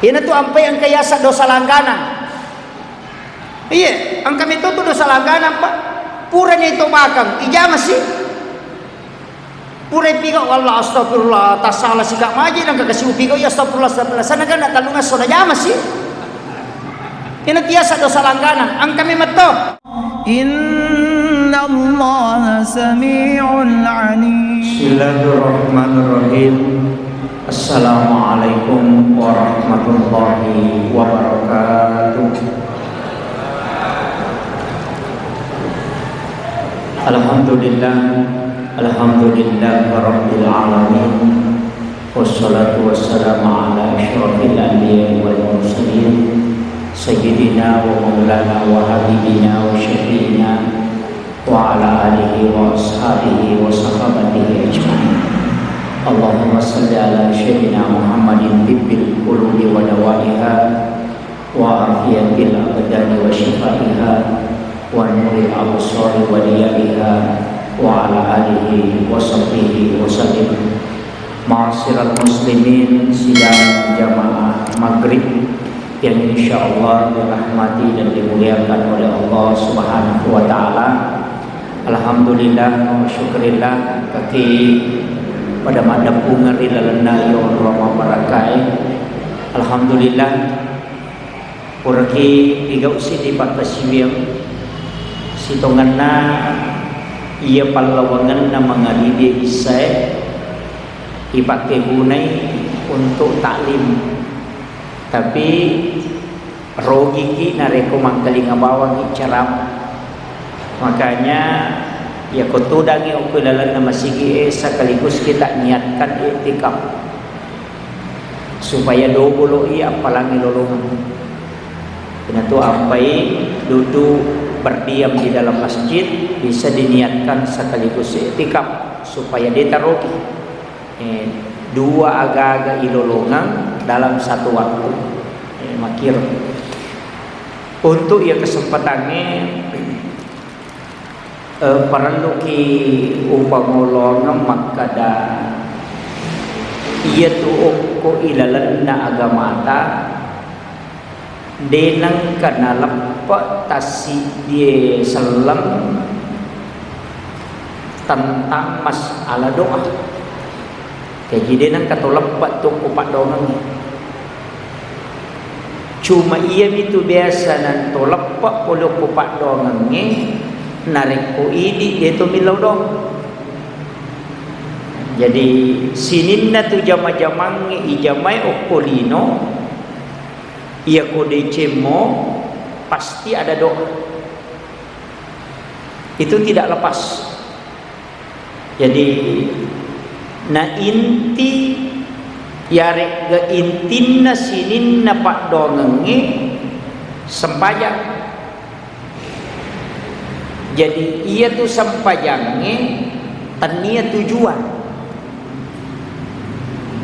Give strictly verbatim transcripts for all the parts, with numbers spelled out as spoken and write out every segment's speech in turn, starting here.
Iyanatu ampai engka yaseng dosa langganang. Iya, engka metto tu dosa langganang, Pak. Purani to bakang, ijama si. Purai pigau, "Allah, astagfirullah, tassala sika maji," nangka kasi upigau, "Ya astagfirullah, astagfirullah." Sana kan nak tallung esso najama si. Ina tiasa dosa langganang, engka mi metto. Innallaha sami'un alim. Bismillahirrahmanirrahim. Assalamualaikum warahmatullahi wabarakatuh. Alhamdulillah, alhamdulillah rabbil alamin. Wassalatu wassalamu ala asyrafil anbiya'i wal mursalin, sayyidina wa maulana wa habibina wa syafi'ina wa ala alihi wa ashabihi wa sahabatihi ajma'in. Allahumma salli ala sayyidina Muhammadin tibbil qulubi wa dawaiha wa afiyatil abdani wa syifaiha wa nuril absari wa diyaiha wa ala alihi wa sahbihi wa sallim. Ma'asyiral muslimin, sidang jamaah maghrib yang insyaallah dirahmati dan dimuliakan oleh Allah Subhanahu wa Ta'ala. Alhamdulillah, syukurillah, kaki pada maddeppungeng ri lalenna iyo onrong mabarakae. Alhamdulillah, puraki pigau siddi pakkasiwiang sitongenna iya pallawangenna mangaribi issae ipakkegunai untuk taklim. Tapi rogiki narekko mangkalinga bawangngi ceramah. Makanya, yako tudangngi okko lalenna masigi'e, sekaligus kita niatkan iktikaf supaya dobolo'i appalangngi lolongeng. Inatu ampai duduk berdiam di dalam masjid bisa diniatkan sekaligus iktikaf supaya detaroki. Eh, dua aga-aga ilolongeng dalam satu waktu. Eh, makkiro. Untuk iya kesempatangnge, eh, parelluki upangolongeng makkada, iyatu okko ilalenna agamata, de nengka naleppe tassiddie selleng tentang masalah doa. Jaji de nengka to leppe tu ko paddoangengnge. Cuma iyamitu biasa na to leppe pole ko paddoangengnge narekko idi de to millau doang. Jadi sininna tu jama-jamangnge ijamai okko lino, iyako decemmo pasti ada doa. Itu tidak lepas. Jadi, na inti, yaregga intinna sininna paddoangengnge sempajang. Jadi, iyatu sempajangnge tennia tujuan.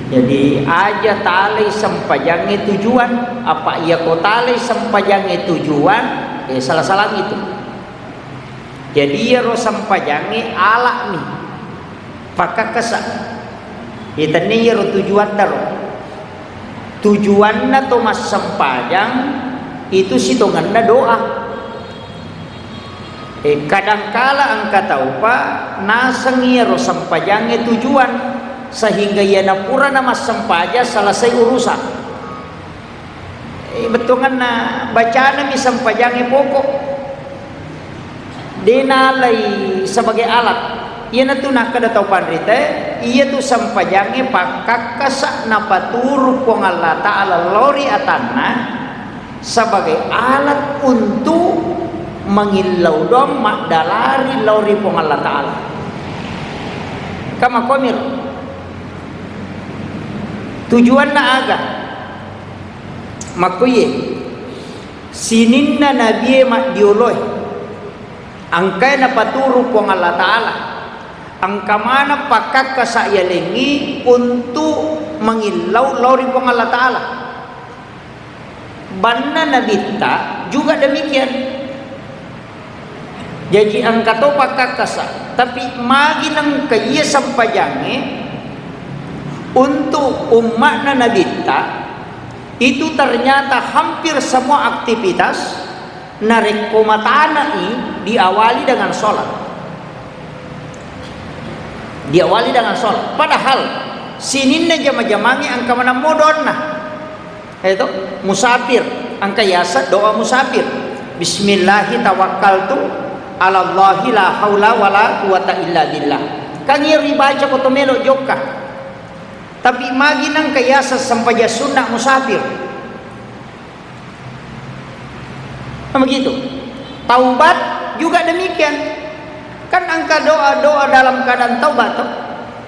Jadi, aja talai sempajangnge tujuan, apa iyako talai sempajangnge tujuan, eh, salah-salah itu. Jadi, iyaro sempajangnge ala'mi, pakkakkasa. Iye, tennia iyaro tujuattaro. Tujuanna to massempajang itu sitongenna doa. Eh, kadangkala engka taupa naseng iyaro sempajangnge tujuan, sehingga iyana purana massempajang selesai urusan. Eh, bettuanganna bacanami sempajangnge pokok. De nalai sebagai alat. Iyanatu nakkeda tau panritae, iyatu sempajangnge pakkakkasa napaturu Puang Allah Ta'ala lao ri atanna sebagai alat untuk mangillau doang maddalari lao ri Puang Allah Ta'ala. Kamakomiro. Tujuanna aga? Makkuye, sininna nabie maddioloe, engkae napaturu Puang Allah Ta'ala, engka maneng pakkakkasa yalengngi untuk mangillau lao ri Puang Allah Ta'ala. Banna nabitta juga demikian. Jaji engka to pakkakkasa, tapi magi nengka iya sempajangnge untuk umma'na nabitta, Itu ternyata hampir semua aktivitas narekko matanai diawali dengan sholat. Diawali dengan sholat. Padahal sininna jama-jamangnge engka maneng modonna. Itu musafir, engka yaseng doa musafir. Bismillahi tawakkaltu alallahi la haula wala quwata illa billah. Kan iya ribaca ko to melo jokka. Tapi magi nengka yaseng sempajang sunna musafir. Nah, begitu. Taubat juga demikian. Kan engka doa-doa dalam keadaan taubat, toh.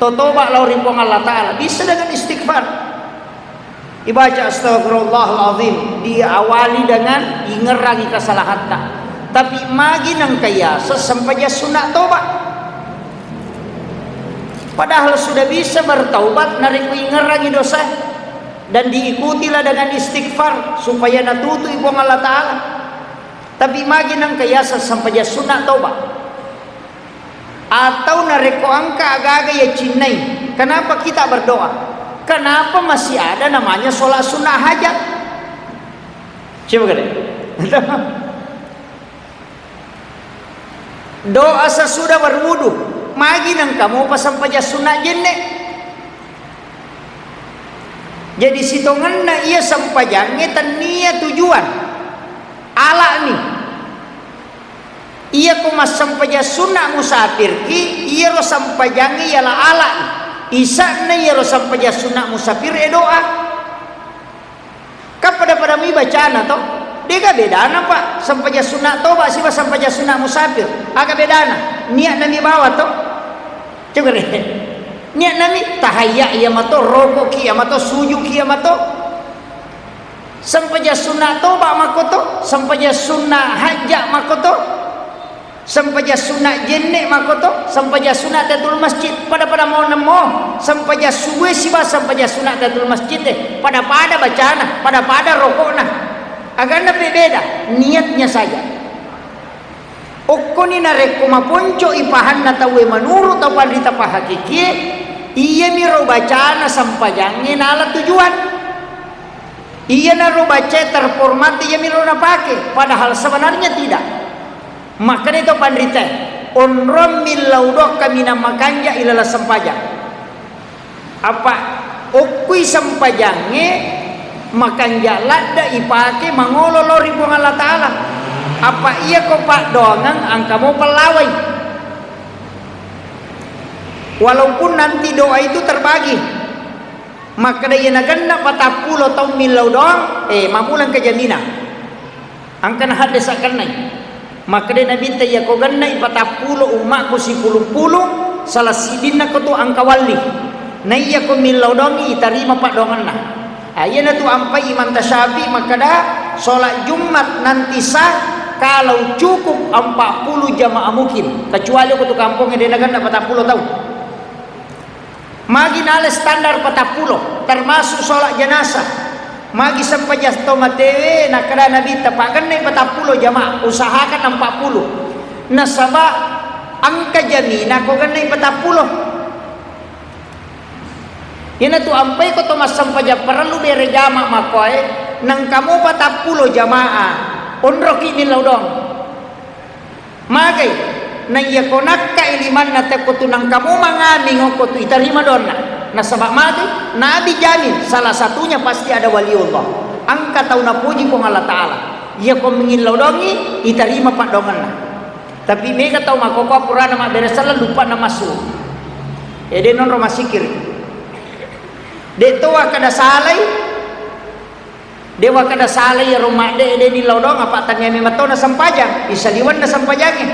To toba lao ri Puang Allah Ta'ala. Bisa dengan istighfar. Ibaca astagfirullahalazim, diawali dengan ingerangi kesalahatta. Tapi magi nengka yaseng sempajang sunna toba. Padahal sudah bisa bertaubat narekko ingerangi dosa dan diikutilah dengan istighfar supaya natutui Puang Allah Ta'ala. Tapi magi nengka yaseng sempajang sunna toba. Atau narekko engka aga-aga yacinnai, kenapa kita berdoa? Kenapa masih ada namanya sholat sunnah hajat? Coba kalian. Doa sesudah berwudu, magi nengka mopa sempajang sunna jenne. Jadi sitongenna iya sempajangnge tennia tujuan. Alani. Iyako massempajang sunna musafirki, iyaro sempajangnge iala alani. Isa'na iyaro sempajang sunna musafir e doa. Kan pada-pada mi bacana to? Dega bedana, Pak, sempajang sunna toba siba sempajang sunna musafir. Aga bedana? Niatna mi bawa to? Coba deh. Niatna mi tahayya iya mato, rokoki iya mato, sujuki iya mato. Sempajang sunna toba makoto, sempajang sunna hajja makoto. Sempajang sunna jenne makoto, sempajang sunna tahiyatul masjid, pada-pada mau nemo, sempajang subuh siba sempajang sunna tahiyatul masjid e, pada-pada bacana, pada-pada rokokna. Aganna pe beda, niatnya saja. Okkoni narekko maponco ipahanna tauwe manuru tau panrita pahakikie, iyamiro bacana sempajangnge nala tujuan. Iyanaro bacae terformat, iyamiro napake, padahal sebenarnya tidak. Makkedai to panritae, onrong millau doang kaminang makanja ilalang sempajang. Apa okkui sempajangnge makanja ladde ipake mangolo lao ri Puang Allah Ta'ala. Apa iyako paddoangeng engka mo pellawai. Walaupun nanti doa itu terbagi. Makkeda, iya nagenna patappulo taung millau doang, eh, mammula engka jaminang. Engka na haddesa kennai. Makkeda Nabitta, iyako gennai patappulo ummakku sipulung-pulung, salah siddinna ko tu engka walli. Na iyako millau doangngi itarima paddoangenna. Ah, iyanatu ampai Imam Tasyafi'i makkeda, sholat Jumat nanti sah kalau cukup empat puluh jamaah mukim. Kecuali ko tu kampongnge de nagenna patappulo taung. Magi nala standar patappulo, termasuk sholat jenazah. Magi sempajang to matewe, nakkeda Nabitta, pagennai patappulo jamaah, usahakan empat puluh. Nasaba engka jamina ko gennai patappulo. Iyanatu ampai ko to massempajang parellu bere jamaah makkoe, nengka mo patappulo jamaah, onroki millau doang. Magai, na iyako nakkai limanna tekko tu nangka mo mangami ngokko tu itarima doanna. Nasaba magai, Nabi jamin, salah satunya pasti ada waliullah. Engka tau napuji Puang Allah Ta'ala. Iyako mengillau doangi, itarima paddoangenna. Tapi mega tau makkokkoe purana mabbere selleng, lupana massu. Ede nonro masikiri. De to wakkeda salai, De wakkeda salai iyaro madde, de nillau doang, apa tania memang tau nasempajang, isaliwenna sempajangnge.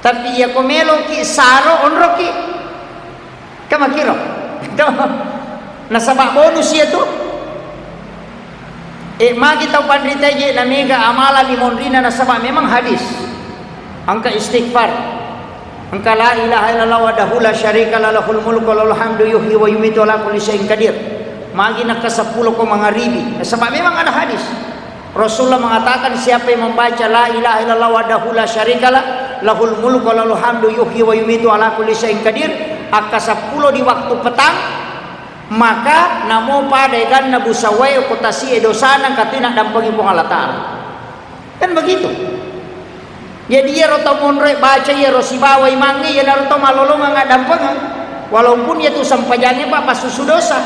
Tapi iyako meloki saro, onroki. Kan makkiro. Nasaba bonus iyatu. Eh, magi tau panrita je na mega amalani monrina nasaba memang hadis. Engka istighfar. Engka la ilaha illallah wahdahu la syarika lah, lahul mulku wa lahul hamdu, yuhyi wa yumitu, ala kulli syai'in qadir. Magi nakka seppulo ko mangaribi. Sebab memang ada hadis. Rasulullah mengatakan, siapa yang membaca la ilaha illallah wahdahu la syarika lah, lahul mulku wa lahul hamdu, yuhyi wa yumitu, ala kulli syai'in qadir, akka seppulo di waktu petang, Maka namo pada eganna busawae ko tasi'e dosana engka tu naddampengi Puang Allah Ta'ala. Kan begitu. Jadi iyaro tau monroe baca iyaro sibawa imangnge, iyanaro tau malolongeng addampengeng. Walaupun iyatu sempajangnge pa passusu dosa.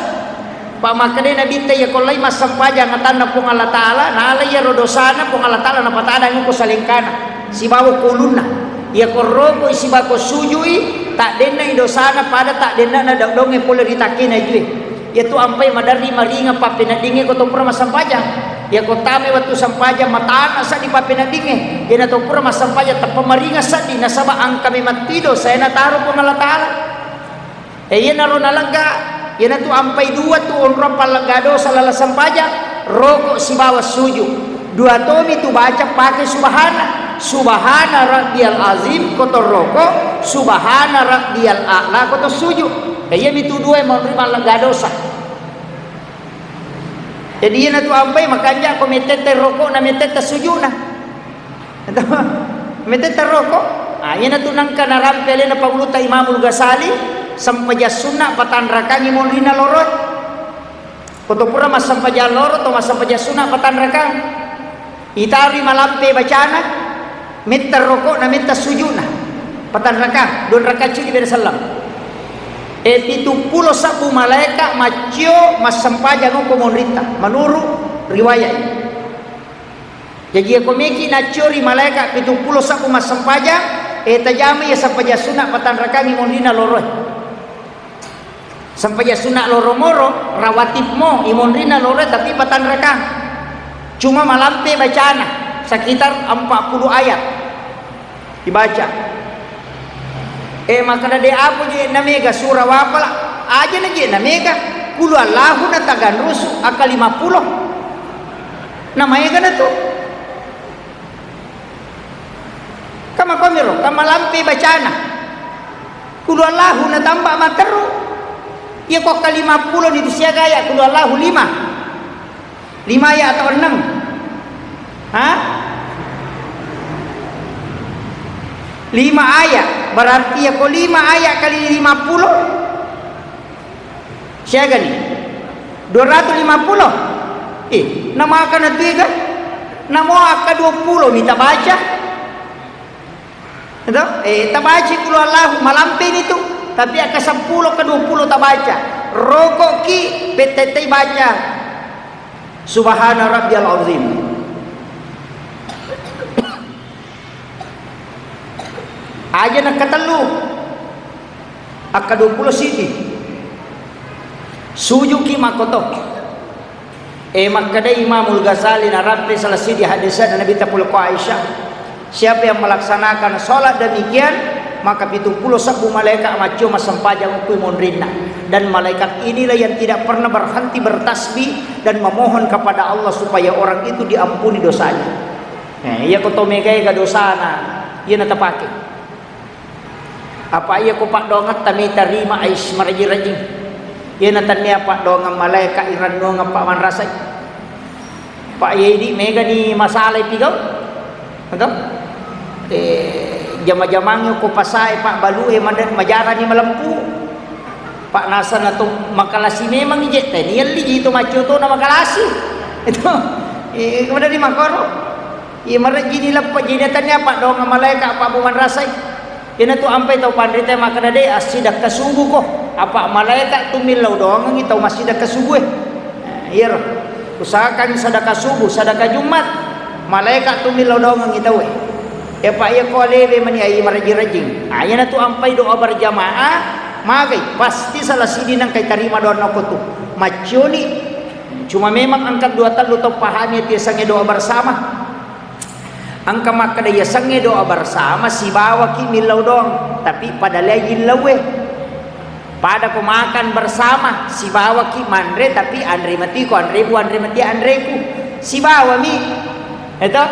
Pa makkedai Nabitta, iya ko lai massempajang atanna Puang Allah Ta'ala, nala iyaro dosana Puang Allah Ta'ala napatadang ko salengkana sibawa ko ulunna. Iya ko rokoi sibawa ko sujui, taddenna i dosana pada taddenna na daung-daungnge pole ri takkena ijue. Iyatu ampai maderri maringa pappeneddingnge ko to pura massempajang. Iya ko tamai wettu sempajang matana seddi pappeneddingnge. Iyana to pura massempajang teppa maringa seddi nasaba engka memang tido saya nataro Puang Allah Ta'ala. E, iyanaro nalegga, iyanatu ampai dua tu onrong pallegga dosa lala sempajang, roko sibawa suju. Dua tomi tu baca pake subhana. Subhana rabbiyal azim ko to roko, subhana rabbiyal a'la ko to suju. E, iyami tu dua monri mallegga dosa. Jadi iyanatu ampai makanja ko metette roko na metette sujuna. Metetta roko. Ah, iyanatu nangka narampe alena pangulutta Imamul Ghazali, sempajang sunna patanrakangi monrinna loro. Ko to pura massempajang loro, to massempajang sunna patanrakang. Itarui malampe bacana, metta roko na metta sujuna. Patanrakang, dua rakang cidi bere sellam. E, pitu pulo sabbu malaeka maccio massempajang ko monritta, menurut riwayat. Jaji, iyako meki nacciori malaeka pitung pulo sabbu massempajang, e, tajama iya sempajang sunna patanrakangi monrina loroe. Sempajang sunna loro moro, rawatib mo, i monrina loroe, tapi patanrakang. Cuma malampe bacana, sekitar empat puluh ayat dibaca. E, makkeda de apo je na mega sura wapala, aja na je na mega, kulu Allahu na taganrusu aka lima pulo. Na maega na tu. Kama komiro, kama lampe bacana. Kulu Allahu na tamba matteru. Iya ko aka lima pulo ni tu siaga ya kulu Allahu lima. Lima ayat atau enam? Ha? Lima ayat. Berarti ya ko lima ayat kali lima pulo. Siaga ni? Dua ratus lima pulo. Eh, nama aka na tiga? Namo aka dua pulo mita baca. Itu? Eh, tabaca kulu Allahu malampe ni tu. Tapi aka seppulo ke dua pulo tabaca. Rokok ki, petetai baca. Subhana rabbiyal azim. Aja na katellu. Akka dua pulo siji. Sujuki makkoto. Eh, makkedai Imamul Ghazali narappe salah siji hadisna Nabi tapulako Aisyah. Siapa yang melaksanakan sholat demikian, maka pitung pulo sabbu malaikat maccio massempajang ukui monrinna. Dan malaikat inilah yang tidak pernah berhenti bertasbih dan memohon kepada Allah supaya orang itu diampuni dosanya. Eh, iya ko to mega-ega dosana, iya na tapake. Apa iya ko paddoangetta mitarima ais maraji-rajing. Iya na tannia paddoangeng malaeka irannuangeng pa manrasai. Pa iya idi mega ni masalai pigau. Betul? Eh, jama-jamangnge ko pasae pa balue made-, majarani malempu. Pa nasana to makalasi memang je, tania li ji to maccio to na makalasi. Itu, eh, kemudian di makoro. Iya marejjini leppa, jadi tannia paddoangeng malaeka pa bu manrasai. Iyanatu ampai tau panrita makkeda de assidakka subuko. Apa malaeka tu millau doangengi tau massidakka subue. Nah, iyaro. Usahakan sadaka subuh, sadaka Jumat. Malaeka tu millau doangengi taue. Ya pa iya ko alewe mani ai marejji-rejjing. Ah, iyanatu ampai doa berjamaah, magai pasti salah sidi nangkai tarima doanna ko tu. Maccioni. Cuma memang engka dua tellu tau pahami ati yasengnge doa bersama. Engka makkeda yasengnge doa bersama sibawaki millau doang, tapi pada lea yillaue. Pada ko makan bersama sibawaki manre, tapi anre matiko anrebu, anre mati anreku. Sibawami. Eto?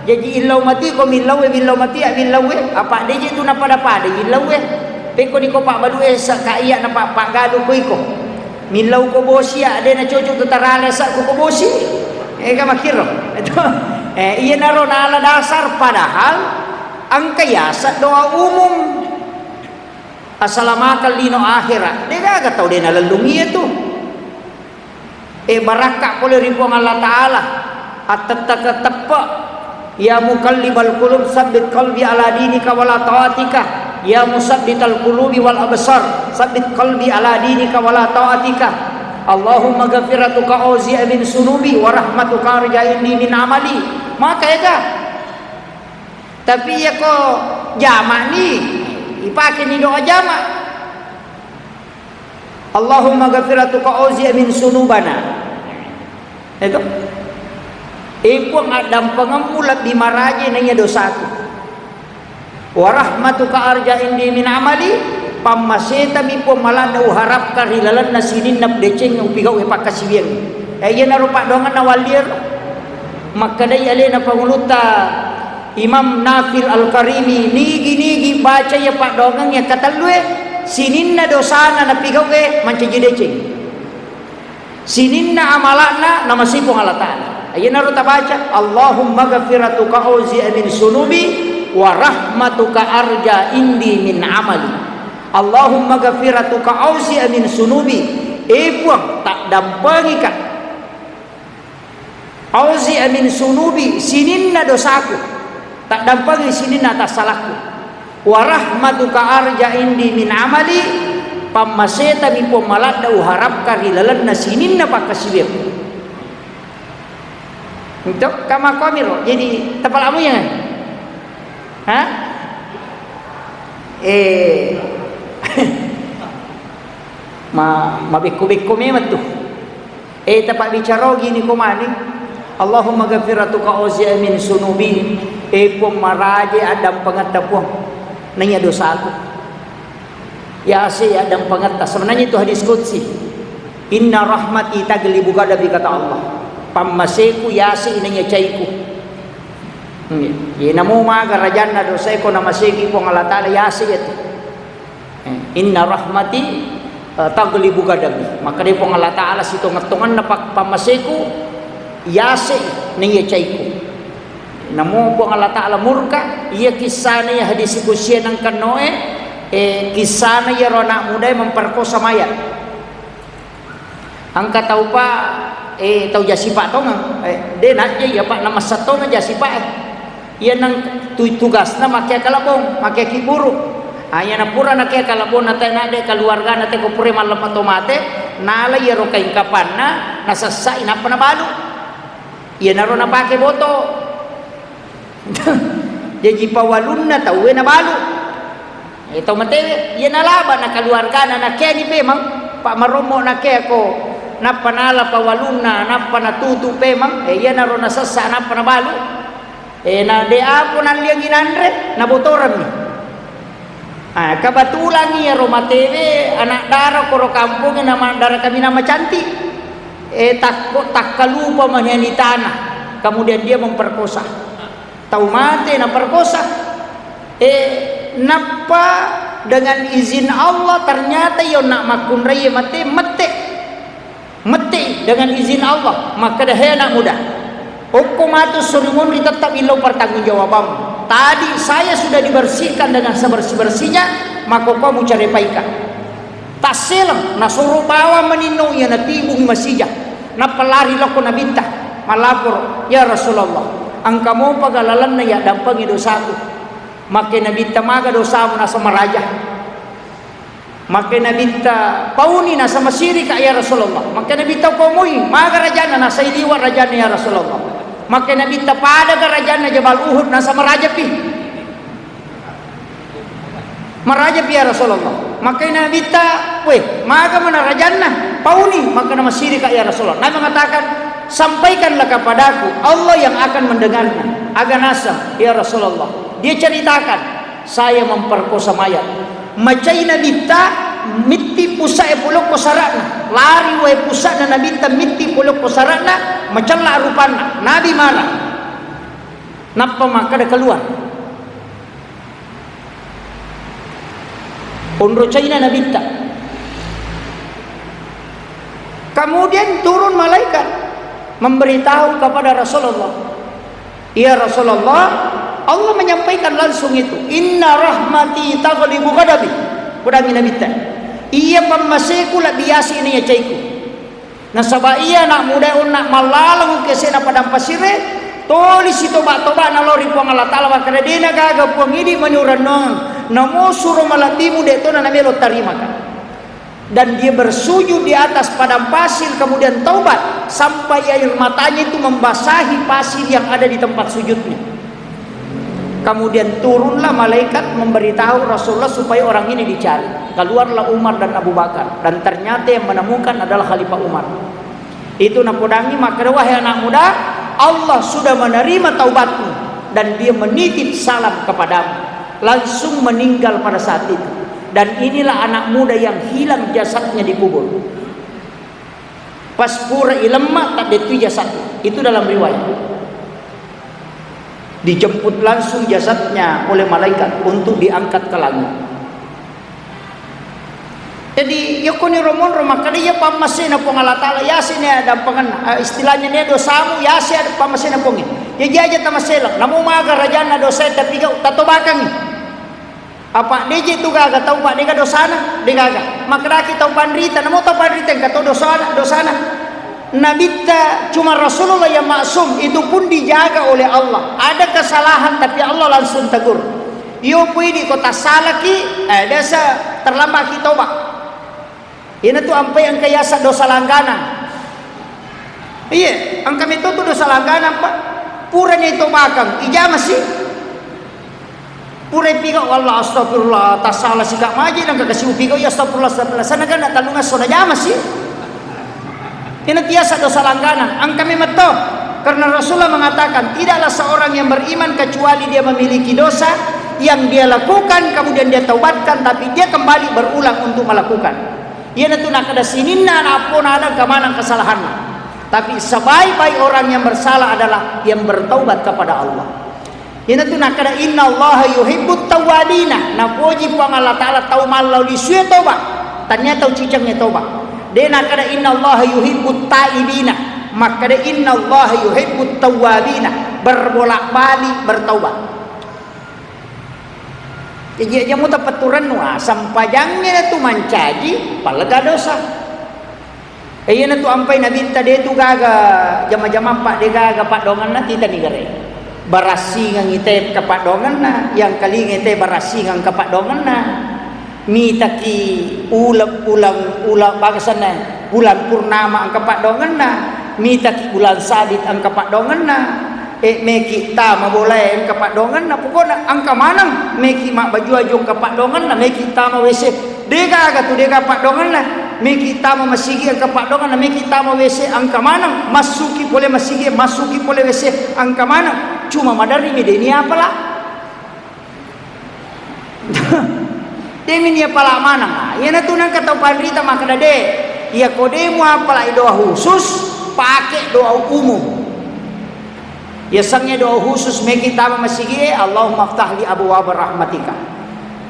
Jaji illau matiko millaue, millau matia millaue. Apa deje tu na pada-pada yillaue. Pekko diko pabbalue sa ka iya na pa-, paggalu ko iko. Millau ko bosi ya, de na cocok tu tarale sa ko, ko bosi. Ega makkiro. Itu, eh, iyanaro nala dasar, padahal engka yasa doa umum. Asalamakeng lino akhirat. De gaga tau de nalellung iya tu. E, barakka pole ri Puang Allah Ta'ala, attetteke teppe. Ya muqallibal qulub, sabbit qalbi ala dinika wala taatika. Ya musabbital qulubi wal absar, sabbit qalbi ala dinika wala taatika. Allahumma ghafiratuka auzi'a min sunubi wa rahmatuka arja indi min amali. Maka ega. Tapi iya ko jama ni, ipake ni doa jama. Allahumma ghafiratuka auzi'a min sunubana. Itu. E Puang, addampengemmu lebbi maraje naiya dosaku. Wa rahmatuka arja indi min amali, pammasetami Puang maladde uharapkan ri lalenna sininna deceng upigau e pakkasiwiang. E, iyanaro paddoangenna walliero. Makkedai alena pangulutta Imam Nafil Al-Karimi, nigi-nigi baca iya paddoangeng iya katellue, sininna dosana napigau'e mancaji deceng. Sininna amala'na namasei Puang Allah Ta'ala. Iyanaro tabaca, Allahumma ghafiratuka auzi'a min sunubi wa rahmatuka arja indi min amali. Allahumma ghafiratuka auzi'a min sunubi. E Puang, taddampengika. Auzi'a min sunubi, sininna dosaku, taddampengi sininna tassalakku. Wa rahmatuka arja indi min amali, pammasetami Puang maladde uharapkan ri lalenna sininna pakkasiwiakku. Untuk kamakomiro, jadi tepalamu ya? Ha? Eh, ma, mabekko-bekko memang tuh. E, tapabbicara gini ko mani, Allahumma ghafiratuka auzi'a min sunubi. E Puang, maraje addampengetta Puang, naiya dosaku. Yase addampengetta. Sebenarnya itu hadis qudsi. Inna rahmati taglibu ghadabi, kata Allah. Pammaseku yase naiya caiku. Hmm. Ye namo maga rajanna dosae ko namaseki Puang Allah Ta'ala, yase itu. Eh, inna rahmati, eh, taglibu ghadabi. Makkedai Puang Allah Ta'ala, sitongeng-tongenna pak-, pammaseku, yase naiya caiku. Namo Puang Allah Ta'ala murka, iya kissana iya hadis kusia nangkennoe, eh, kissana iyaro anak mudae memperkosa mayat. Engka taupa, eh, tau jasipa tongeng, eh, de najja iya, Pak, namassa tongeng jasipa, eh. Iya nang tu-, tugasna makkea kalebbong, makkea kibburu. Ah, iyana pura nakkea kalebbong, na te nadde keluargana te ko pura mallemma to mate, nala iyaro kaing kapanna, nasessai nappa nabalu. Iyanaro napake boto. Jaji pawalunna tauwe nabalu. Eh, tau matewe, iya nalaba na keluargana, nakeani pemang, Pak, marommo nakea ko, nappa nala pawalunna, nappa natutu pemang, eh, iyanaro nasessa, nappa nabalu. Eh, na de apo nalliangi nanre, nabotorammi. Ah, kebetulan iyaro matewe anak dara koro kampongnge nama dara kaminang macantik. Eh, takko, takkalupa mani anitana. Kemudian dia memperkosa. Tau mate naperkosa. Eh, nappa dengan izin Allah ternyata iya onna makkunraie mate, mette. Mettei dengan izin Allah, makkeda, "He anak muda, okko matu suri monri, tetap illau pertanggungjawabanmu. Tadi saya sudah dibersihkan dengan sebersih-bersihnya, maka kau mucarepaika." Tasseleng, nasuro bawang maninno iya, natibung masija. Nappa lari lokko Nabitta, malapor, "Ya Rasulullah, engka mopa ga lalenna yaddampengi dosaku?" Makke Nabitta, "Maga dosamu?" Naseng, "Maraja." Makke Nabitta, "Pauni?" Naseng, "Masirika, ya Rasulullah." Makke Nabitta, "Upaumui, maga rajanna?" Naseng, "Liwa rajanna, ya Rasulullah." Makke Nabitta, "Padaga rajanna Jabal Uhud?" Naseng, "Marajapi. Marajapi, ya Rasulullah." Makke Nabitta, "Weh, maga mana rajanna? Pauni?" Makkeda, "Masirika, ya Rasulullah." Nabi mengatakan, "Sampaikanlah kepadaku, Allah yang akan mendengarnya." Aga naseng, "Ya Rasulullah." Dia ceritakan, "Saya memperkosa mayat." Macai Nabitta, mitti pusa'e polokko sara'na. Lari wae pusa'na Nabitta, mitti polokko sara'na, macella rupanna. Nabi marah. Nappa makkeda, "Keluar." Onrocaina Nabitta. Kemudian turun malaikat memberitahu kepada Rasulullah, "Ya Rasulullah, Allah menyampaikan langsung itu, 'Inna rahmati taghlibu ghadabi.'" Kudangi Nabitta, "Iya pammaseku lebbi yasi ini ya caiku." Nasaba iya anak muda onna mallaleng kesena padang pasire, toli sitoba-toba nalao ri Puang Allah Ta'ala, makkeda, "Dena gaga Puang, idi mani urennong, namo suro malebbimu de tona namelo tarimaka." Dan dia bersujud di atas padang pasir, kemudian taubat sampai air matanya itu membasahi pasir yang ada di tempat sujudnya. Kemudian turunlah malaikat memberitahu Rasulullah supaya orang ini dicari. Keluarlah Umar dan Abu Bakar, dan ternyata yang menemukan adalah Khalifah Umar. Itu napodangi, makkeda, "Wahai anak muda, Allah sudah menerima taubatmu dan dia menitip salam kepadamu." Langsung meninggal pada saat itu. Dan inilah anak muda yang hilang jasadnya dikubur. Pas pura ilemma, taddettui jasadnya. Itu dalam riwayat. Dijemput langsung jasadnya oleh malaikat untuk diangkat ke langit. Jadi, yokoni romonro, makkeda iya pammasena Puang Allah Ta'ala, yasini ada dampengenna, eh, istilahnya ni dosamu, yasi ada pammasena Puang. Ya jaja tamaseleng, namo maga rajanna dosa, tapi kau tatobakangi. Apa deje tu gaga tau, Pak, dega dosana, degaga. Makkedaki tau panrita, namo tau panrita engka to dosana, dosana. Nabitta cuma Rasulullah yang maksum, itu pun dijaga oleh Allah. Ada kesalahan tapi Allah langsung tegur. Iyo pui di kota salaki, eh, biasa terlambat ki toba. Iyanatu ampai engka yaseng dosa langganang. Iya, engka metto tu dosa langganang, Pak. Purani tobakang, ijamasi. Pura ipigau, "Allah, astagfirullah, tasala sika maji," nangka kasi upigau, "Ya astagfirullah, astagfirullah." Sanaga na tallung esso najamasi. Iyanatu yaseng dosa langganang, engka memetto. Karena Rasulullah mengatakan, "Tidaklah seorang yang beriman kecuali dia memiliki dosa yang dia lakukan, kemudian dia taubatkan, tapi dia kembali berulang untuk melakukan." Iyanatu nakkeda sininna ana appona ada engka maneng kesalahanna. Tapi sebaik-baik orang yang bersalah adalah yang bertaubat kepada Allah. Iyanatu nakkeda, "Innallaha yuhibbut tawwabina." Napoji Puang Allah Ta'ala tau mallau lisue toba, tania tau cicengnge toba. De nakkeda, "Innallaha yuhibbut taibina." Makkeda, "Innallaha yuhibbut tawwabina." Berbolak-balik bertaubat. Jaji aja muta petturennu, ah, sempajangnge tu mancaji pallega dosa. Eh, iyanatu ampai Nabitta de tu gaga jama-jamang, Pak, de gaga paddoangenna titani gare. Barassingengi te kepaddoangenna, yang kalingai te barassingang kepaddoangenna. Mitaki uleng, uleng, uleng bagasanna, bulan purnama engka paddoangenna. Mitaki bulan sabit engka paddoangenna. Eh, meki tama bolae engka paddoangenna, pokokna engka maneng, meki mabbaju-baju engka paddoangenna, meki tama W C, degaga tu dega paddoangenna, meki tama masigi engka paddoangenna, meki tama W C engka maneng, massuki pole masigi, massuki pole W C engka maneng, cuma maderri mi deni apala. Demi nia pala maneng. Ah, iyanatu nengka tau panrita makkeda, "De, iyako de muapalai doa khusus, pake doa umum." Yasengnge doa khusus, meki tama masigi e, "Allahumma aftah li abwaba rahmatika."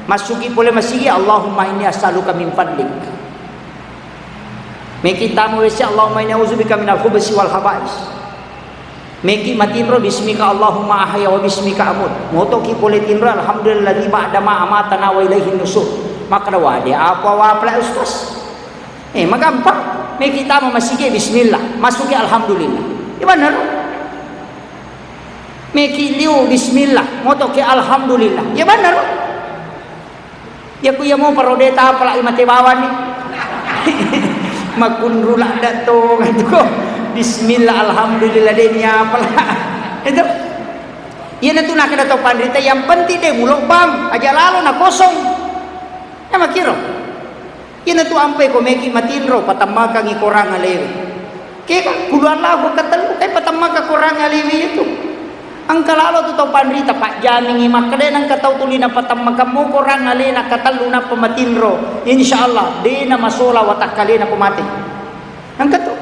Massuki pole masigi, "Allahumma inni as'aluka min fadlik." Meki tama W C, "Allahumma inni a'udzubika minal khubsi wal khaba'is." Meki matinro, "Bismika Allahumma ahya wa bismika amut." Motoki pole tinro, "Alhamdulilladzi ba'da ma amatana wa ilaihin nusur." Makkeda, "Wah, de apa wapala, Ustaz?" Eh, magampang. Meki tama masigi, bismillah. Masuki alhamdulillah. Iya bener. Meki liu, bismillah. Motoki alhamdulillah. Iya bener. Iya ku iya mo parode tapalai mate bawani. Makkunru ladda to, gitu. Bismillah, alhamdulillah, de nia pala. Itu. Iyanatu nakkeda tau panrita, yang penting de mulo bang, aja lalo na kosong. Ya makiro. Iyanatu ampai ko meki matinro, patammakangi korang alewe. Kega, kulu Allahu katellu, kai patammaka korang alewe itu. Engka lalo tu tau panrita, pajjamingi makkeda, nengka tau tuli napatammakammu korang alena katellu nappa matinro. Insya Allah, de namasola watakkalena ko mate. Engka tu.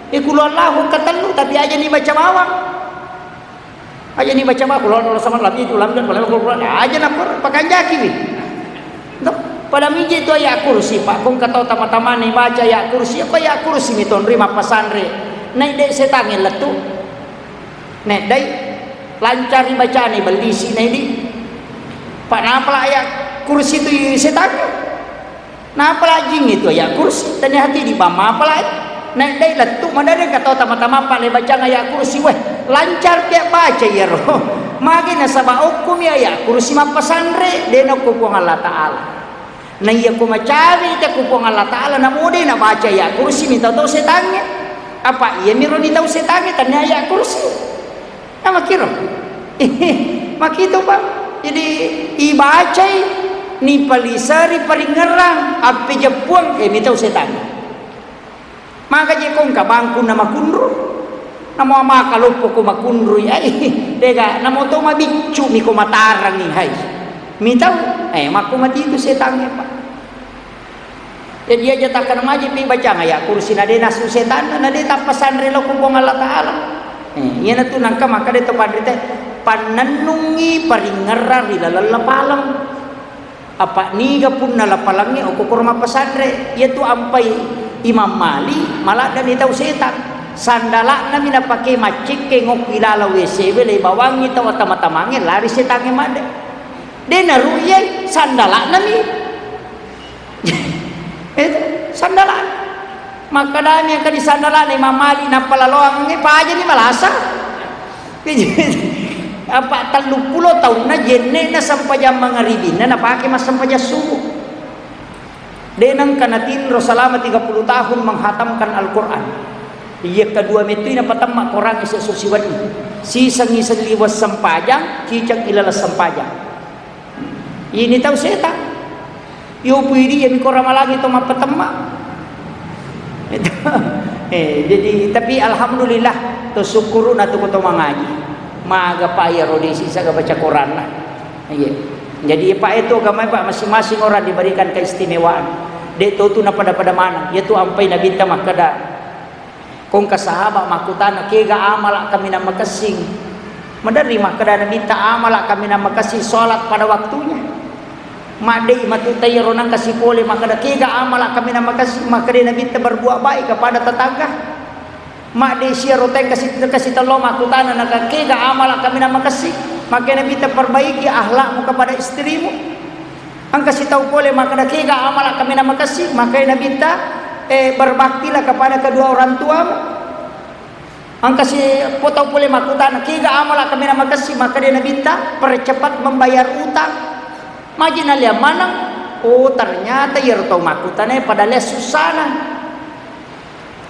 E kulu Allahu katellu, tapi aja ni baca bawang. Aja ni baca ma, qul huwallahu ahad, lam yalid walam yulad, walam yakul lahu kufuwan ahad. Aja na Qur-, pakanjaki wi. Ento, pada miji tu ayat kursi, Pak, kong katau tama-tama ni baca ayat kursi, apa ayat kursi mi tonri mappasanre. Nai dai setangnge lettu. Nai dai lancari bacani bellisi nai di. Pak, napala ayat kursi tu setangnge. Napala jing itu ayat kursi, tania hati di bamma apalai. Naik dai lettu, madereng ka tau tama-tama pa le bacang ayat kursi, weh, lancar pia baca iyaro. Magi nasaba okkumi ayat kursi mappasanre, de nokko Puang Allah Ta'ala. Na iya ko macawe te ku Puang Allah Ta'ala, namo de nabaca ayat kursi mitau tau setangnge. Apa iya miro ni tau setangnge, tannia ayat kursi. Nah, makiro. Makitu, Pak. Jadi, ibacai, nipaliseri paringerang, appejeppuang, eh, mitau setangnge. Maka je ko engka bangkunna makunru, namo maka loppo ko makunrui, ai, dega, namo to mabiccu mi ko matarangi, hai. Mitau, eh, makko matitu setangnge, Pak. Jadi aja takkana maji pi bacang ayat kursi na de nasu setanna, na de tappasanre lao ku Puang Allah Ta'ala. Eh, iyanatu nangka makkeda to panrite, pannennungngi paringerang ri laleng lapaleng. Apa niga punna lapalengnge okokoro mappasanre, iyatu ampai Imam Malik, maladdani tau setang. Sandala'nami napake maccekke ngokki laleng W C we, le bawangngi tau atama-tamangnge, lari setangnge madde. De naru'yai sandala'nami. Itu sandala'na. Makkedami engka di sandala'na Imam Malik, nappa laloangnge, pajani malasa. Apa telluppulo taunna jenne'na sempajang mangaribinna napake massempajang subuh. De nengka natinro selama tiga puluh tahun menghatamkan Al-Quran. Iya kedua metui napatemma Quran ise susi wenni. Siseng-iseng liwat sempajang, ciceng ilaleng sempajang. Ini tau setang. Yo pui dia mi ko ramalangi to mappatemma. Eh, jadi, tapi alhamdulillah, to syukuru na tu ko to mangaji. Maga pa iya rodesi saga baca Quran lah. Iya. Jadi, Pak, itu agama, Pak, masing-masing orang diberikan keistimewaan. De to tu na pada-pada mana. Iya tu ampai Nabi ta makkeda. Ko engka sahaba makkutana, kega amala kaminang makessing? Maderri makkeda Nabitta, amala kaminang makessing salat pada waktunya. Madde matu tayyaro nangka sipole makkeda, kega amala kaminang makessing? Makkeda Nabitta, berbuat baik kepada tetangga. Madde siaro tengka si-, tengka sitello makkutana naka, kega amala kaminang makessing? Makkeda Nabitta, perbaiki akhlakmu kepada istrimu. Engka sitau pole makkeda, kega amala kaminang makessing? Makkeda Nabitta, eh, berbaktilah kepada kedua orang tuamu. Engka si po-, tau pole makkutana, kega amala kaminang makessing? Makkeda Nabitta, percepat membayar utang. Maji naliang maneng. Oh, ternyata iyaro tau makkutana pada liang sussana.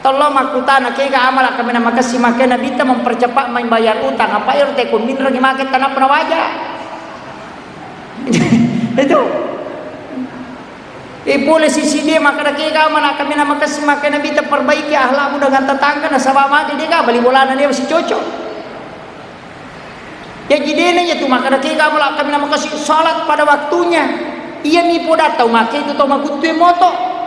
Tello makkutana, kega amala kaminang makessing? Makkeda Nabitta, mempercepat membayar utang. Apa ero teko minrengi make tanappa nawaja. Itu. Eh, pole sisi dia makkeda, kega amala kaminang makessing? Makkeda Nabitta, perbaiki akhlakmu dengan tetangga, nasaba magi de gaga bali bolana, de masih cocok. Jaji dena iya tu makkeda, kega amala kaminang makessing? Salat pada waktunya. Iya mi poda tau make itu tau maguttue moto.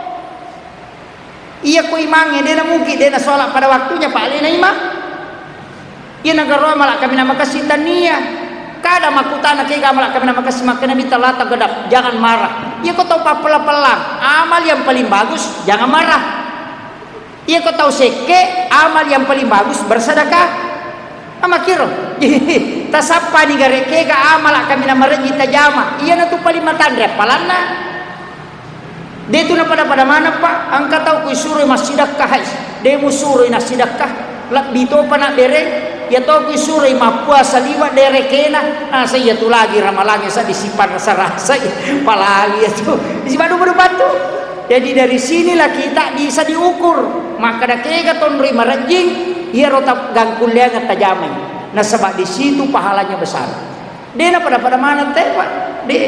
Iya ko imangnge de namungkin de nasola pada waktunya, pa alena imang. Iya nagaro amala kaminang makessing, tania. Kada makkutana, kega amala kaminang makessing? Makkeda Nabitta, la taghdab, jangan marah. Iya ko tau pappella-pella, amal yang paling bagus jangan marah. Iya ko tau sekke, amal yang paling bagus bersedekah. Amakkiro. Tasappani gare, kega amala kaminang marejji tajama. Iyanatu paling matanre appalanna. De tu napada-pada maneng, Pak, engka tau kuisuroi massidekka, hai, de musuroi nassidekka, lebbi topa nabbereng. Iya to kuisuroi mappuasa liwa derekena, asa iya tu lagi ramalangnge sa disiparasa-rasai, palawi iya tu. Isi madu-madu batu. Jadi dari sinilah kita bisa diukur. Makkeda kega tonroi marejjing, iyaro ta-, gangkulleangeng tajamai. Nasaba di situ pahalanya besar. De napada-pada maneng te, Pak. De.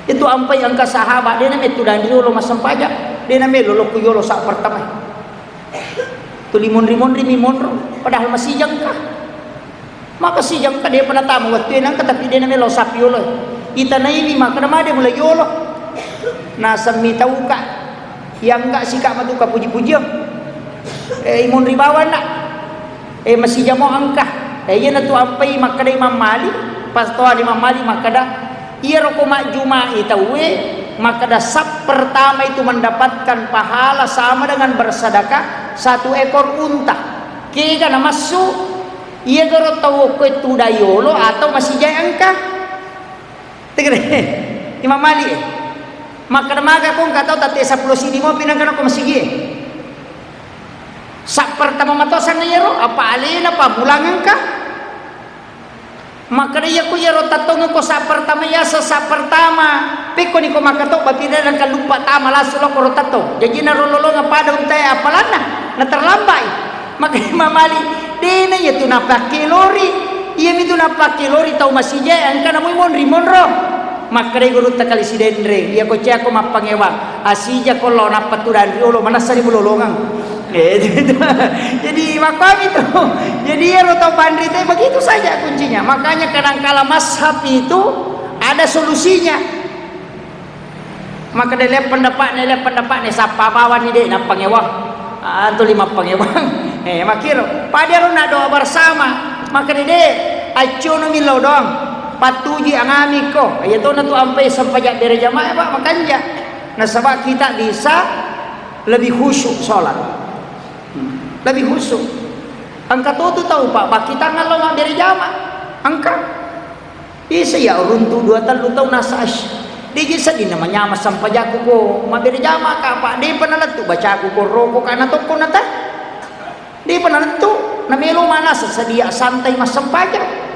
Itu ampai engka sahabat, de namettu dan riolo massempajang, de namelo lokku yolo sa pertama. Tu limonri-monri mi monro, padahal masijengka. Maka sijengka de pernah tamu wettu nangka, tapi de namelo sapi yolo. Itanaimi makkeda made mulai yolo. Nasemmi tauka. Iya engka sika matu kapuji-pujiang. Eh, imunri bawanna. Eh, masijamo engka. Eh, iyanatu ampai makkeda Imam Malik, pas toa Imam Malik makkeda, iyaro ko majjumai tauwe, makkeda saf pertama itu mendapatkan pahala sama dengan bersedekah satu ekor unta. Kega namassu, iyagaro tau okkoe tudang yolo atau masijai engka? Tegere, Imam Malik, eh. Makkeda maga ko engka tau tette seppulo siddi mopi nengka nako masigie. Sa pertama matosanna iyaro, apa alena pammulangengka? Makkeda iyako iyaro tattongengko sa pertama, iyaseng sa pertama. Pekkoni ko makkatobba pi, de nengka luppa tama langsung lokko ro tattong. Jajina ro lolonga pada untae apalanna, na terlambai. Makkeda Imam Malik, dena iyatu napakkelori. Iyamitu napakkelori tau masijae, engka namui monri monro. Makkedai gurutta Kali Sidenreng, iyako ciako mappangewang, asijako lao nappa tudang riolo, manessani mulolongeng. Eh, jadi makkuami tu. Jadi iyaro tau panrita begitu saja kuncinya. Makanya kadangkala mazhab itu ada solusinya. Makkeda, "Lea pendapatna, lea pendapatna, sappa bawani de nappangewang." Ah, tuli mappangewang. Eh, makkiro. Padaro na doa bersama. Makkeda, "De, accono mi lao doang. Pattuji angami ko." Iya tona tu ampai sempajang berjamaah, Pak, makanja. Nasaba kita bisa lebih khusyuk sholat. Hmm. Lebih khusyuk. Engka to tu tau, Pak, bakkitangnga lao mabbere jama. Engka. Bisa iya runtu dua tellu tau nasa, "Ash, deje seddinna manyama sempajakku ko mabbere jama ka, Pak, depa nalettu bacaku ko roko ka na tokko nata." Depa nalettu, namelo manasa sedia santai massempajang.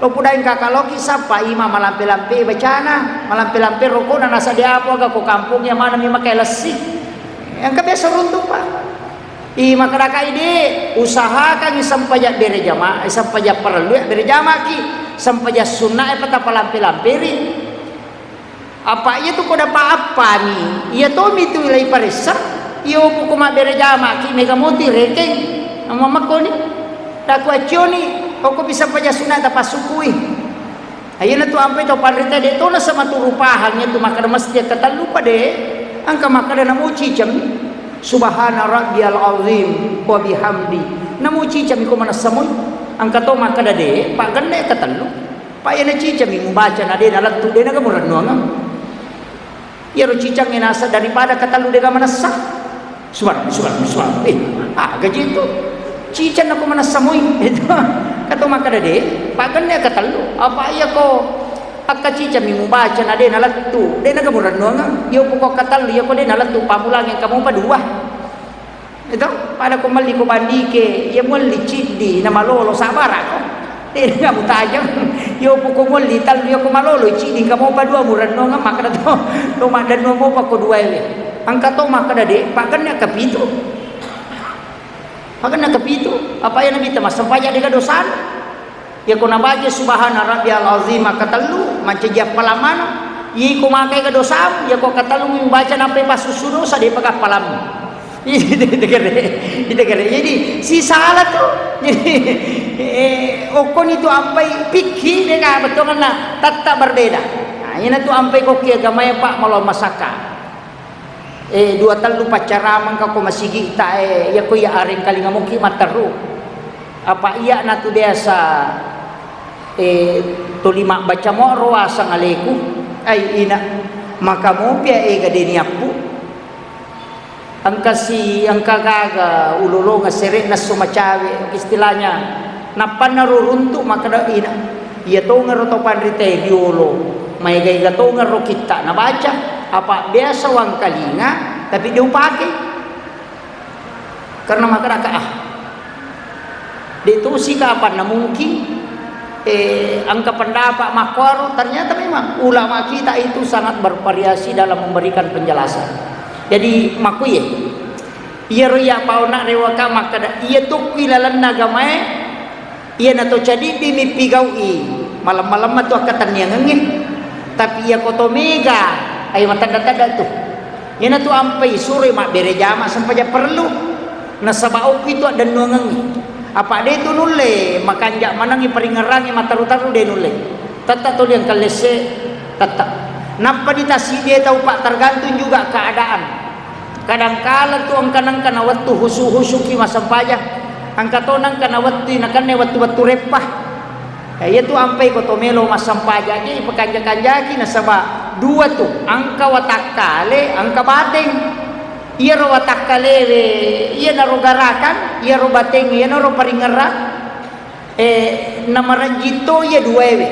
Lo pudaeng kakaloki sappa ima malampe-lampe bacana, malampe-lampe rokona nasa de apa aga ko kampung iya manami makai lessi. Engka biasa runtu, Pak. I, makkadakai de, usahakangngi sempajang berejama, sempajang parellu ya berejamaki, sempajang sunna e pata palampe-lamperi. Apa iya tu ko dapa appani, iya tomi tu ilai paressa, iyo puko mabberejamaki mega moti rekeng, namamakoni, daku accioni, oko bisa sempajang sunna tapasukui. Aiyana tu ampai tau panrita de tona sama turu pahang iya tu makkada mesti akkatellu pa de, engka makkada namo ciceng, "Subhana rabbiyal azim wa bihamdi." Namo ciceng ko manessa moi. Engka to makkada de, pagenne akkatellu. Pa iyana ciceng mi mubaca na de nalettu de naga murennuangeng. Iyaro ciceng e nasa daripada katellu de ga manessa. Subhanallah, subhanallah, subhanallah. Eh, aga je tu? Ciceng nako manessa moi. Itu. Kato makkada de, pagenne katellu. Apa iya ko akka ciceng mi mubaca na de nalettu. De naga murennuangeng. Iyo puko katellu, iya ko de nalettu pamulangi kamu pa dua. Itu, pada ko melli ko bandike, iya melli ciddi na malolo sabarako. De naga mutajeng. Iyo puko melli tellu, iya ko malolo ciddi kamu pa dua murennuangeng makkada to. To maddennuang mopa ko dua ele. Engka to makkada de, pagenne kapitu. Pagenne kapitu, apa iya Nabitta massempajang de ga dosana. Iya ko nabaca subhana rabbiyal azim makkatellu, mancaji appalang maneng. Iya ko makai ga dosamu, iya ko katellu mubaca nappai passussu dosa, de paga appalammu. Itu kere, itu kere. Jadi sisala tu. Jadi eh, okkoni tu ampai pikki de ga bettuanna tetap berbeda. Nah, iyana tu ampai kokki agamae, Pak, malo masakka. Eh, dua tellu paccaramang ka ko masigi'ta, eh, iya ko iya arengkalinga muki matteru. Apa iya natu biasa, eh, tuli mabbaca moro aseng aleku, ai ina, maka mopi ega de niappu. Engka si, engka gaga ulolonga sere'na esso macawe, istilahnya. Nappanna ro runtu makkeda ina, iya tongero to panritae riolo, maega-ega tongero kitta nabaca, apa biasa wangkalinga, tapi de upake. Karena makkeda ka, ah, de tosi kapanna mungkin, eh, engka pendapat makkuaro, ternyata memang ulama kita itu sangat bervariasi dalam memberikan penjelasan. Jadi, makkuye, iyaro iya paona rewaka makkeda, iya tokki lalenna agamae, iyana to cadiddi mi pigau'i, malem-malemma tu akkatenniangengnge. Tapi iya ko to mega, ayo matedda-tedda tu. Iyana tu ampai suroi mabbere jama sempajang parellu. Nasaba okki tu addennuangengnge. Apa de tu nulle makanja manengngi paringngerangnge matteru-teru de nulle. Tetta tuli engka lesse, tetta. Nappa di tasiddi tau, Pak, tergantung juga keadaan. Kadangkala tu engka nengka na wettu husu-husuki massempajang. Engka to nengka na wettu nakenna wettu-wettu reppa. Ya, iya tu ampai ko to melo massempajang je ipakanja-kanjaki nasaba dua tu, engka watakkale, engka bateng. Iyaro watakkalewe, iyanaro garakan, iyaro bateng, iyanaro paringngerang. Eh, namarejjing to iya duaewe.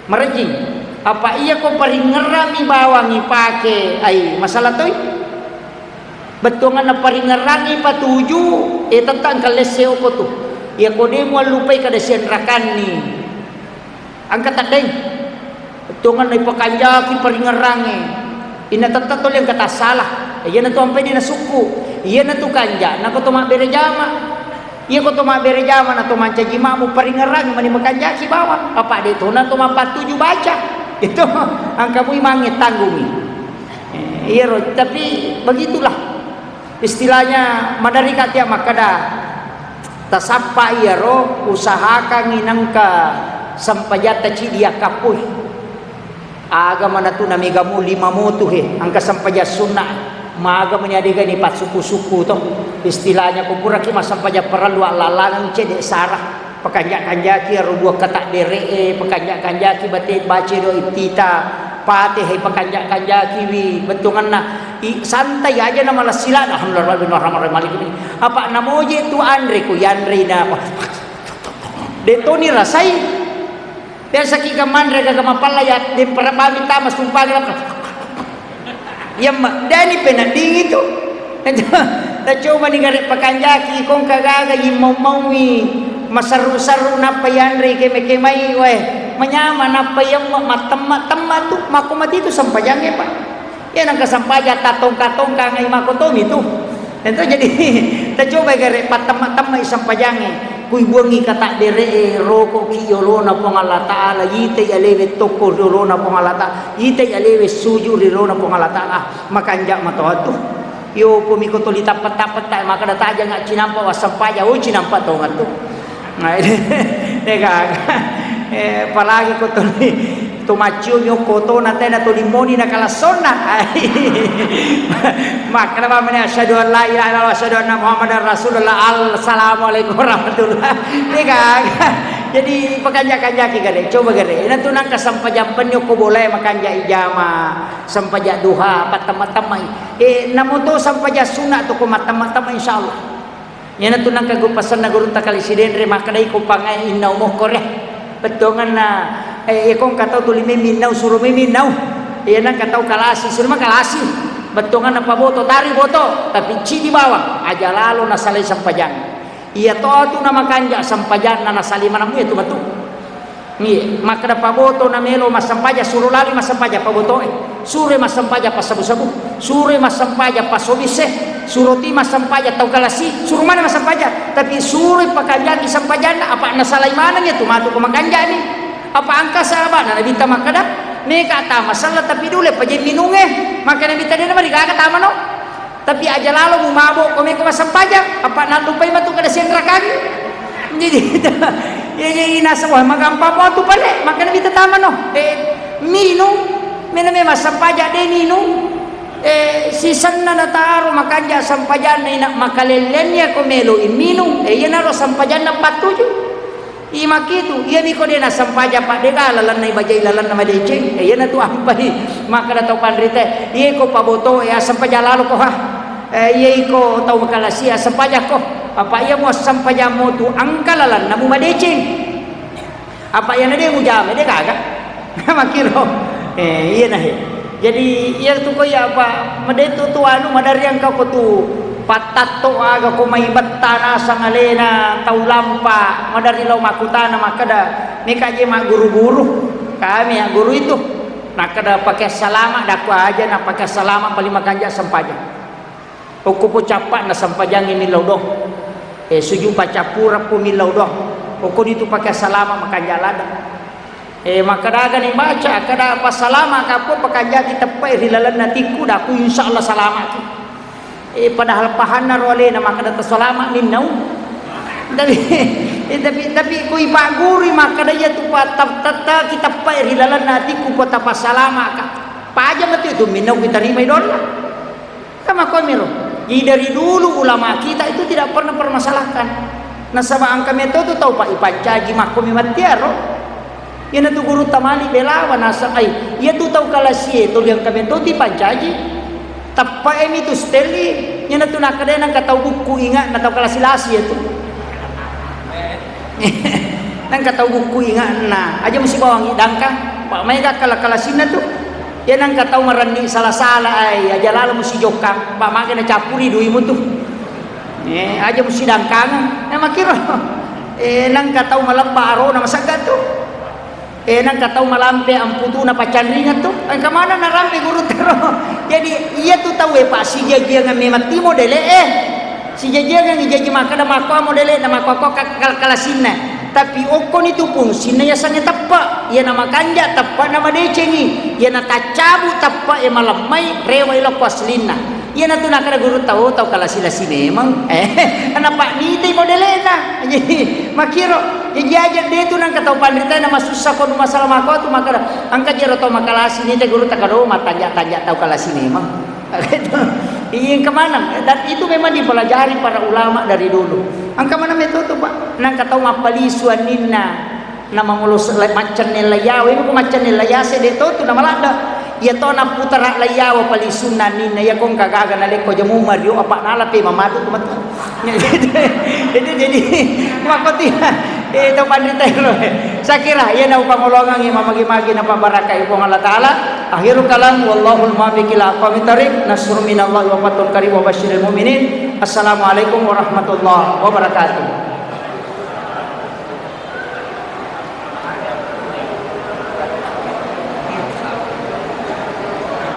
Marejjing. Apa iya ko paringngerami bawang ipake, ai, masalah toi? Bettuanganna paringerrangngi patuju, e, tetta engka lesse oko tu. Iya ko de muallupai kada sianrakanni. Engka teddeng. Bettuanganna ipakanjaki paringerrangnge. Inna tetta toli engka tassala. Iyana tu ampai de nasukku. Iyana tu kanja, nako to mabbere jama. Iya ko to mabbere jama na to mancaji makmu paringerrangngi mani makanjaki bawang. Apa de tona to mappatuju baca. Itu engka mui mange tanggungi. Eh, iyaro, tapi begitulah. Istilahnya, maderri ka tia makkeda, tasappa iyaro, usahakangngi nengka sempajatta cidi yakkappui. Aga manatu na mega mu lima motu he, engka sempajang sunna, maga mani adega ni passuku-suku to. Istilahnya, ko puraki massempajang parellu, allalangeng cedde sara. Pakanja-kanjaki aro dua kata dere'e, pakanja-kanjaki bate bace do ittita, patehe pakanja-kanjakiwi, bettuanganna i-, santai aja na malessi ladde, alhamdulillah, rabbil alamin, arrahmanirrahim, maliki yaumiddin. Apa namoje tu anre ko yanre na apa? De toni rasai. Biasa ki ga manre gaga mapalla ya, dempara bami tama sumpah. Iya, ma-, dani peneddingi tu. Tacoba ni gare pakanjaki, kongka gaga immau-maui, maserru-serru nappa yanre keme-kemai, wae, manyama nappa yamma mattemma-temma tu, makko mati tu sempajangnge, Pak. Iya, nangka sempaja tattongka-tongka ngai makko tomi tu. Tentu jadi, tacoba gare pattemma-temma i sempajangnge. Kui buangi kata dere'e, rokoki yolona Puang Allah Ta'ala, itai alewe tokko ri yolona Puang Allah Ta'ala, itai alewe suju ri yolona Puang Allah Ta'ala. Makanja matoa tu. Yo, pomiko toli tappet-tappet ta, makkeda tajanga cinampa wassempaja, oh, cinampa tonga tu. Nah, ini, eh, gaga. Eh, apalagi ko toli, to macciumi okko tona tena toli moni na kalassonna. Makkeda mamene, "Asyhadu an la ilaha illallah, asyhadu anna Muhammadar Rasulullah. Assalamualaikum warahmatullah." Ini gaga. Jadi, pakanja-kanjaki gare, coba gare. Ina tu nangka sempajang penni okko bolae makanja ijama. Sempajang duha, pattemma-temmai. Eh, namoto sempajang sunna tu ko mattemma-temma, insyaallah. Iyana tu nangka gu-, pasenna gurutta Kali Sidenre, makkedai ko pangai innau mokkore. Bettuanganna, eh, iya ko engka tau tuli meminnau, suro meminnau. Iya nangka tau kalasi, suro makalasi. Bettuanganna paboto, tari boto, tapi cidi bawang, aja lalo nasalai sempajang. Iya to tu namakanja sempajanna nasalai manammu iya tu matu. Iye, makkeda paboto na melo massempajang, suro laloi massempajang pabotoe, suroi massempajang passabu-sabu, suroi massempajang passobisse, suroti massempajang tau kalasi, suro maneng massempajang, tapi suroi pakanjaki sempajanna, apa nasalai maneng iya tu matu ko makanjani. Apa engka sahabana Nabitta makkeda, meka tama sella tapi dule pajeng minunge, maka Nabitta de namarigaga tamano. Tapi aja lalo mu mabo ko meko massempajang, apa nallupai matu kada senrakangi. Jadi, ya, jadi nasaba, wah, magampang mo tu pale, makana mita tamano. Eh, minung, mena memang sempajang de minung. Eh, sisenna nataro makanja sempajanna ina makalellenni ako melo i minung. Eh, iyanaro sempajanna pattuju. Imakkitu, iyami ko de nassempajang, Pak, dega lalenna ibajai lalenna madeceng. Eh, iyana tu ampai makkada tau panrita, iye ko paboto, eh, assempajang lalo ko, ha. Eh, iye iko tau makalasi assempajang ko. Apa iya mu assempajang mo tu engka lalenna mu madeceng. Apa iyana de mujama, de gaga. Makkiro. Eh, iyana he. Jadi, iyatu ko iya apa, madettu tu anu, maderri engka ko tu pattatto aga ko mai betta nasang alena tau lampa, maderri lao makkutana makkada, "Meka je magguru-guru?" "Kami ya guru itu." Nakkada, "Pake salama, dakku aja na pake salama paling makanja sempajang." Okko po cappa na sempajangi millau do. Eh, suju pacappurang po millau do. Okko ditu pake salama makanja ladang. Eh, makkadagani baca, kada apa salama kappo pakanjaki teppai ri lalenna tikku, daku insya Allah salamaki. Eh, padahal pahanna ro alena makkada tasalama minnau. Tapi, eh, tapi, tapi ko ipaggurui makkada iya tu pa-, tap-, tap-, tap-, ki teppai ri lalenna tikku ko tapasalamaka. Paja matu itu minnau kita rimai donna. Kan makkuamiro. Jadi dari dulu ulama kita itu tidak pernah permasalahkan. Nasaba engka metto tu tau pa ipancaji makkomi mattiaro. Iyanatu gurutta mali belawa naseng, ai, iyatu tau kalasie tuli engka metto tu ipancaji. Teppaemi tu stelli, iyanatu nakkeda nengka tau bukku inga na tau kalasi-lasi iyatu. Nengka tau bukku inga na, aja musi bawangi dangkang, pa maega kala-kalasinna tu. Iya nangka tau marenni sala-sala, ai, aja lalo musi jokkang, pa mage nacappuri duimu tu. Eh, aja musi dangkangeng. Nah, makkiro. Eh, nangka tau malebba arona masegga tu. Eh, nangka tau malampe amputuna paccanringeng tu. Engka maneng narampe guru taro. Jadi, iya tu tau e, Pak, sijajiangan memang ti modele e. Sijajiangengngi jaji makkeda makko modele'na, makko ka-, kal-, kalasinna. Tapi okkoni tu fungsinna yasengnge teppe'. Iyana makanja' teppe' na madecengngi. Iyana taccabu teppe' e malemmai, rewai lokko aslinna. Iyana tu nakkeda guru tau, tau kalasi-lasi memang. Eh, napa'nitai modele'na. Jadi, makkiro. Jaji aja de' tu nangka tau panritae na masussa ko masalah makko tu makkeda, engka jero tau makalasi nitai guru takkeda, oh, mattanja'-tanja' tau kalasi memang. Iya, engka maneng. Dan itu memang dipelajari para ulama dari dulu. Engka maneng metto tu, Pak. Nangka tau mappalisu anninna, na mangolo se-, la-, maccenne laiyawa, ini ko maccenne laiyase de' to tu na maladde. Iya to napputara laiyawa palisunna anninna, iya ko engka gaga nalekko jamu mario apa nalape mamatu tu matu. Itu jadi, makko tu, eh, to panrita ero. Saya kira, iya na upangolongangngi mamagi-magi na pabarakai Puang Allah Ta'ala. Akhirul kalam, wallahul muwaffiq ila aqwamit thariq. Nasrun minallahi wa fathun qarib wa basyiril mu'minin. Assalamualaikum warahmatullahi wabarakatuh.